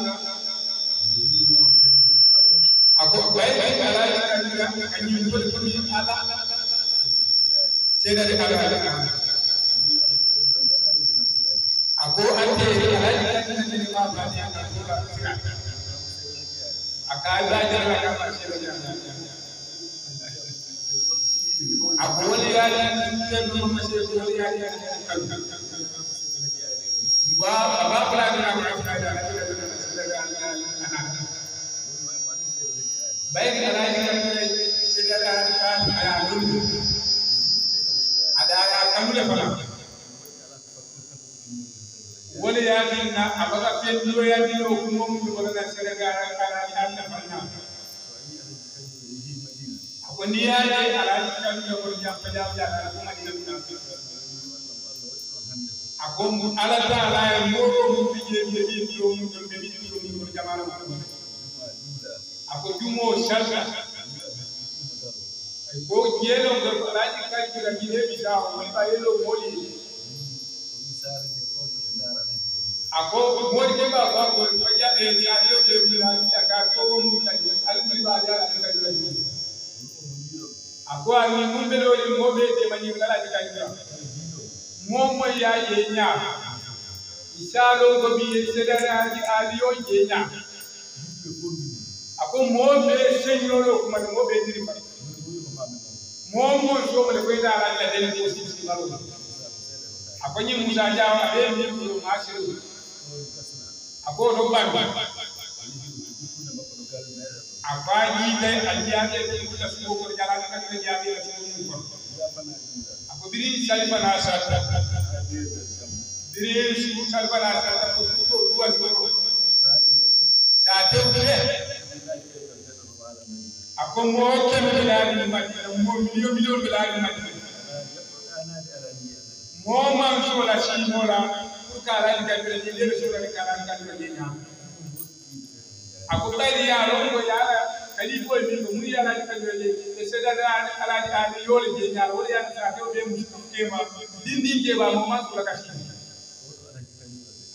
A ko bay alaaji kandira. A ñii ko ko ni ala. Seedare alaaji kandira. A ko ante alaaji kandira ni ma ba ni a ko ba. A ka alaaji kandira ka ba seedare. A ko woni yaade ceerno Mouhamed Seydi ko woni yaade kan. Ba ba plan na ko na da. Bayni alaaji kan seedare kan aya dum. Ada ya kamude fana. Woni yaade Na a baga fen ɗo yandi ɗo kuma mun ɗo na Senegal, alhaji Arna Fanna. A ko ni yaade alhaji Kamilu ko jam ko jam jam ko Madina kuna. A ko mu Ala taala e moro mu bije bije ɗo mun ɗo ɓe ɗo mun ko jamana mun. A ko jumo salta. Ay ko jeelo ko alhaji Kamilu mi heɓi sa o woni ba yelo moli. A ko mori ke ba ko ko ja e ja yo de bula ya ka ko mu ka al buli ba ya ka ka. A ko ani mun be lo ni mo be de mani kala di ka. Mo mo ya ye nya. Isalo ko bi sedara di ali yo ye nya. A ko mo be senyolo kuma mo be diri ma. Mo mo so mo le ko da la la den ko si si ma. A ko ni Musa Jawo a be mi ko ma siru. A ko to ban. A ko ni dai aliyade ko ta su ko jara ka ni ya de su ko. A ko biri salifa na sa. Biri su salifa na sa ko su ko duwa ko. Sa te wure. A ko mo keme bilali Madina, mo miliyon miliyon bilali Madina. Mo man so la si mo la, pour ka la ni ka ni le so la ka la ni ka ni. A ko ɓayri ya rongo yara kadi ko e min ko muri alhaji kadi wele e sedare alhaji ali yole je ñaar wala ya sa to be musu kema dindin je ba mo ma sura kasi.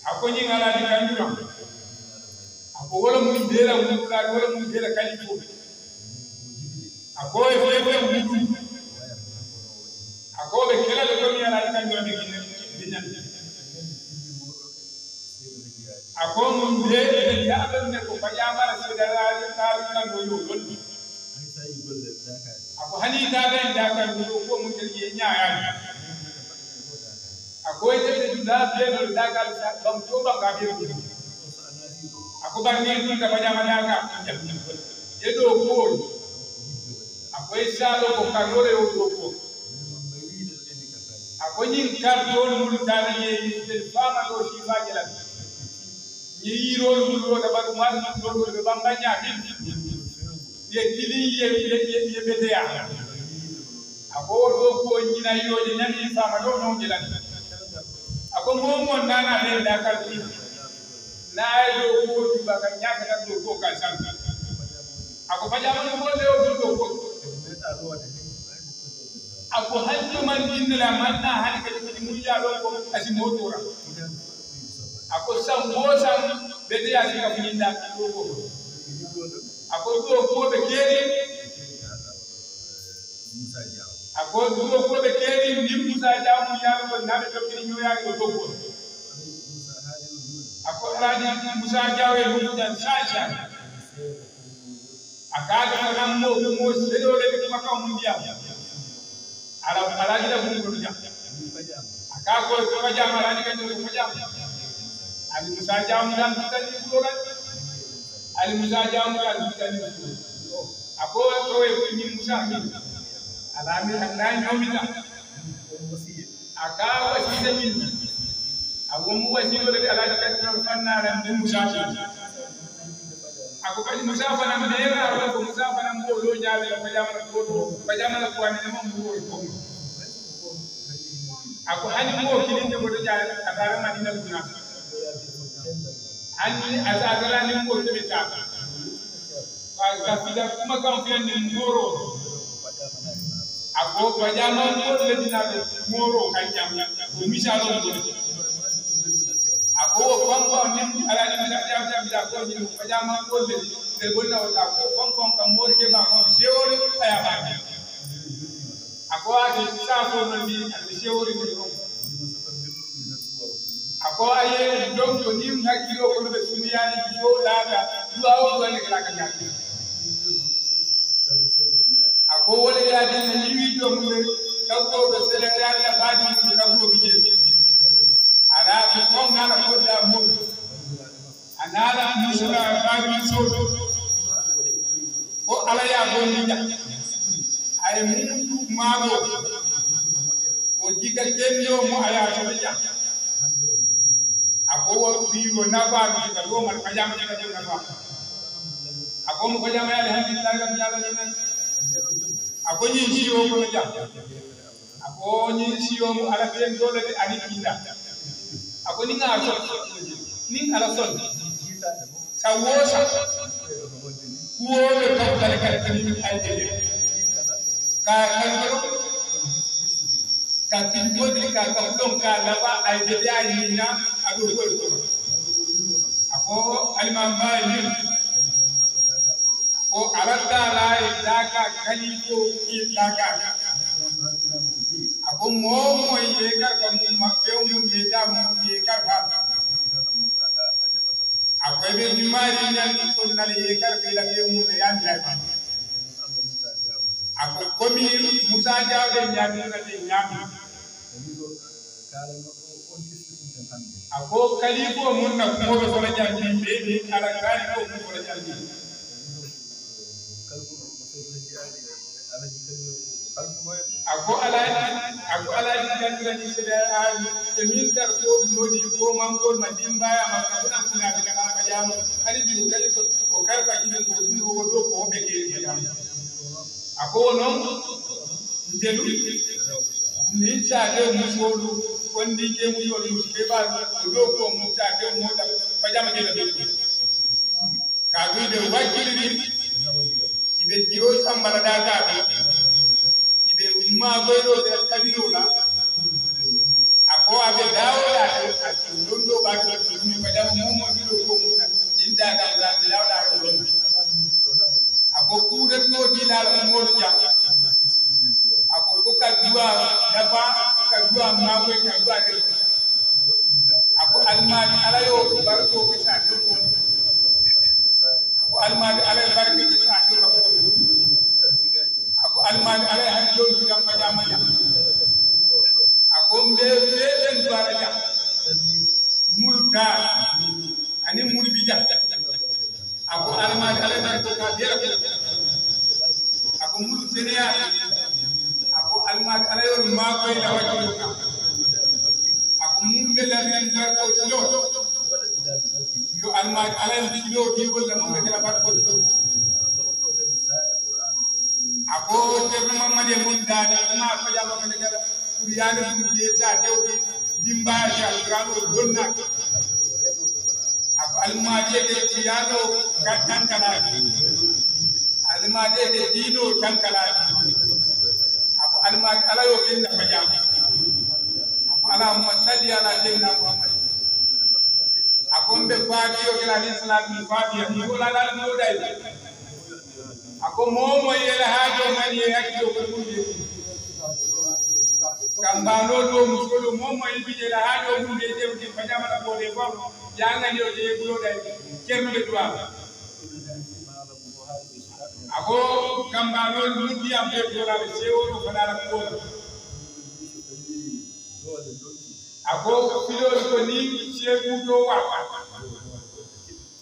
A ko ñin alhaji kanjura. A ko wala mun bela mun la wala mun bela kadi ko. A ko e fe fe wudu. A ko be kela le ko mi alhaji kanjura be kinan. A ko mun be e ya be ne ko fayamara sedare ali kan do yo. A ko hani ta be da kan do ko mun ke ñaaya. A ko ite da be da kan sa bam to bam ka be. A ko bar ni da fayamara ka. Edo ko. A ko isalo ko kanore o ko. A ko ñin kartol mulu tana ye yimɓe fama ɗo sifaji lan. Ñi yirol mulu ɗo tabar mal ɗo ɗo ɓe bamba ñamin. Ye kilin ye ye ye ye beteya. A ko ɗo ko ñina yoje ñami fama ɗo no jelan. A ko momon nana den da kartol. Na ye ɗo ko juba ka ñaka ɗo ko ka san. A ko fajama no mo le o ɗo ko. A ko hajjo man jinne la man na hali ka ɗum mun ya ɗo ko asi motora. A ko san bo san bete ya si ka funinda ɗo ko. A ko ɗo ko be keri. A ko ɗo ko be keri ni Musa Jawo ya ko na be to kiri ñoya ko ɗo ko. A ko alhaji Musa Jawo e ɗum ɗan sasan. A kaga anan mo mo sedole de kuma kan mundiya. Ala alhaji da mun ko ja. A ka ko ko ja ma alhaji kan ko ja. Ali Musa Jawo dan tani ko. Ali Musa Jawo dan tani ko. A ko to e ko ni Musa mi. Ala mi Allah ñomita. A ka wasita min. A womu wasito de alhaji kan fanna ran ni Musa. A ko kadi Musa fana mera a ko Musa fana mo lo ñaale la pajama la ko to pajama la ko ani mo mo ko. A ko hani mo kilinde ko to jaare a dara Madina kuna. Hani a sa dara ni mo to bita. Ba ka fida kuma kan fi ni moro. A ko pajama ko le dina moro kan jam. Ko misalo ko. A ko fanfan ni alhaji Musa Jawo Jawo da ko ni ko jama ko le de bonna o ta ko fanfan ka mori ke ba ko sewori aya ba. A ko a de sa ko no ni a de sewori ni ko. A ko aye donc ni hakilo ko be suniyani ko lada duwa o ko ne kala ka. A ko wala ya de ni wi donc ka ko be sele ya ba di ka ko bije. Ala ko kon nana ko da mo. Anala musula bari so. Ko ala ya bonni ja. Ay mutu mago. O jiga kendo mo aya to ja. A Ako wo biiwo nafa mi ka do mal pajama ka do nafa. Ako mo pajama ya alhamdulillah rabbil alamin. Ako ni si o ko ja. Ako ni si o mo ala pen dole de ani kinda. Ako ni nga so ni ala son. Sa wo sa. Kuwo be ko kala kala ni ay de. Ka ka ka kidi wodri ka ka fulon ka laba ay de ay ni na ado ko ko. Ako alman ba ni. Ko alata la daka kalifo ki daka. Ako mo mo ye kar ka mu ma pe mu ye da mu ye kar ba. Ako ebe ni mari na ni ko na ye kar ke la pe mu na yan la. Ako komi Musa Jawde ñaami na de ñaami. Ako kalifo mun na kumo be sola jandi be ni ala kalifo mun sola jandi. Ako alaji ako alaji jandi ni sede a e min dar ko no di ko mangol ma dimbaya ma ka kuna kuna bi kana ma jamo. Ani di ko kalifo o karba kini ko dun ko do ko be ke ma jamo. Ako non ndelu. Ni sa de musolu kondi ke musolu musu be ba do ko musa de mo da pajama ke da. Ka du de wakili ni. Ibe jiro sambala da ka. Ibe umma go do de kabiro la. Ako abe dawo da. Londo ba do ni pajama mo mo jiro ko mo na. Inda ka da dawo da. Ako kuuɗe ɗo dilaala ko moolu jam. Ako ko ka duwa nafa ka duwa maako ka duwa de. Ako almaadi ala yo barko ke sa do ko. Ako almaadi ala barke ke sa do ko. Ako almaadi ala han yo diga ma jama jam. Ako mbe be den duwa jam. Mulu da ani mulu bi jam. Ako almaadi ala barko ka bela ko. Ako mulu seneya. Ako almaadi ala yo ma ko ila wajjo ka. Ako mulu be la ni barko tilo. Yo almaadi ala yo tilo di wala mo be la barko tilo. Ako te mamade mun da da ma ko ya ma ko ne kala. Kuriyano ɗum jeesa dewɓe dimbaaji alqur'ano donna. Ako almaadiye de kuriyano gaddan kala. Almaadiye de diino tan kala. Ako almaadi ala yo ɓenna fajama. Ako allahumma salli ala sayyidina muhammad. Ako mbe fatiyo kila ni salatu fatiya ni wala la no dai. Ako momo yela hajo mani ye hakki ko mun de. Kambano do musolo momo ibije la hajo mun de de de pajama la bole ko yanga yo de bulo dai. Kerno be duwa. Ako kambano mun di ambe dola be sewo ko fana la ko. Ako filori ko ni segu do wa.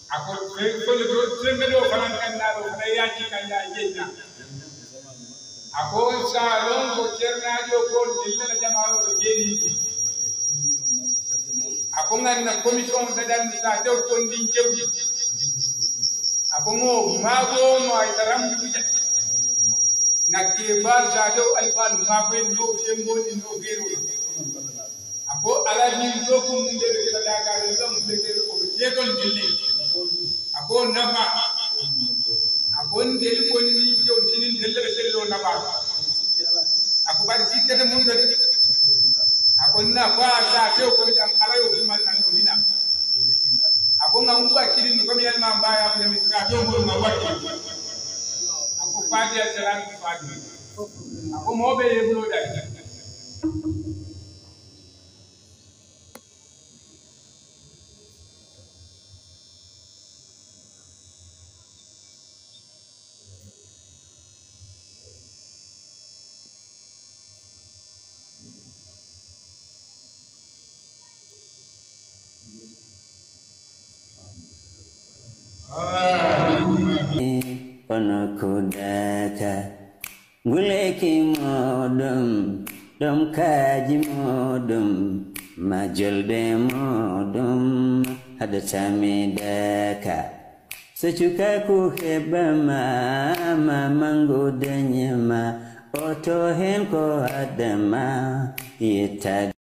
Ako fele do sembe do fanan kan na do fana yaji kan ya yenya. Ako salon ko cernajo ko dilla na jamaalo ko geni. Ako nganna commission da dan sa do ko ndin jewdi. Ako mo mago mo ay taram du. Nakke bal sa do alfan mago no sembo ni no bero. Ako ala ni do ko mun de be la daga do mun de ko je don dille. Ako nafa. Ako ndeli ko ni yo sinin delle be sello nafa. Ako bari sikkata mun de. Ako nafa sa te ko jam ala yo kuma nan no mina. Ako nga umba kidin ko mi alma mbaya ko mi sa do mo ma wati. Ako fadi al salam fadi. Ako mo be yebulo dai. Kono ko daka. Nguleyki mooɗum, ɗum kaaji mooɗum, majjolde mooɗum. Haɗatami daka. So cukaaku heɓama, ma mangu dañima, oto hen ko haɗama yettade.